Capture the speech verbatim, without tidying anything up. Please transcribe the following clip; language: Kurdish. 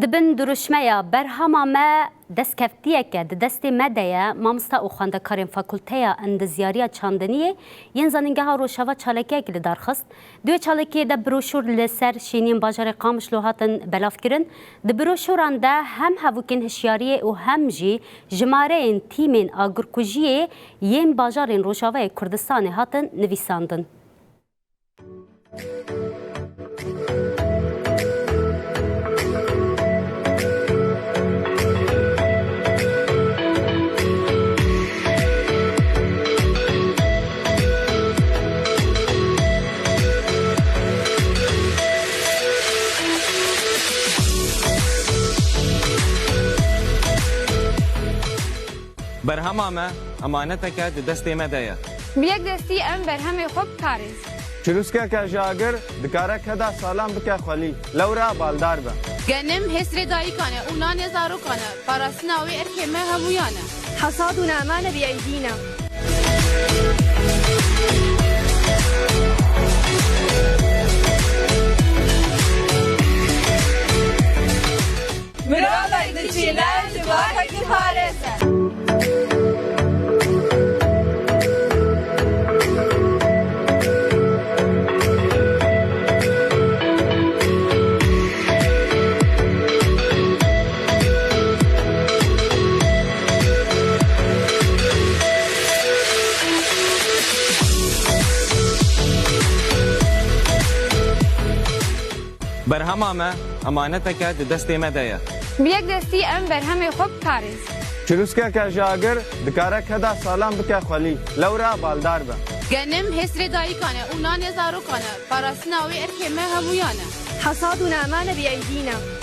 Di bin dirûşmeya Berhama me destkeftiyeke di destê me de ye, mamosta û xwendekarên Fakulteya Endizyariya Çandiniyê yên Zanîngeha Rojava çalakiyekê li dar xist. Di wê çalakiyê de broşûr li ser şêniyên bajarê Qamişlo hatin belavkirin. Di broşûran de hem hevokên hişyariyê û hem jî jimareyên tîmên agirkujiyê yên bajarên Rojavayê Kurdistanê hatin nivîsandin. Berhema me emaneteke di destê me de ye. Bi yek destî em berhemê xwe bikarîn. Çirûskeke ji agir dikare keda salan bike xwelî. Lewra baldar be. Genim hêsrê dayikan e û nanê zarokan e. Parastina wê erkê me hemûyan e. حصادنا ما نبي أيدينا. Mirovek diçîne, civakekî parêz e. Berhema me emaneteke di destê me de ye. Bi yek destî em berhemê xwe bikarîn. Çirûskeke ji agir dikare keda salan bike xwelî. Lewra baldar be. Genim hêsrê dayikan e û nanê zarokan e. Parastina wê erkê me hemûyan e. حصادنا ما نبي أيدينا.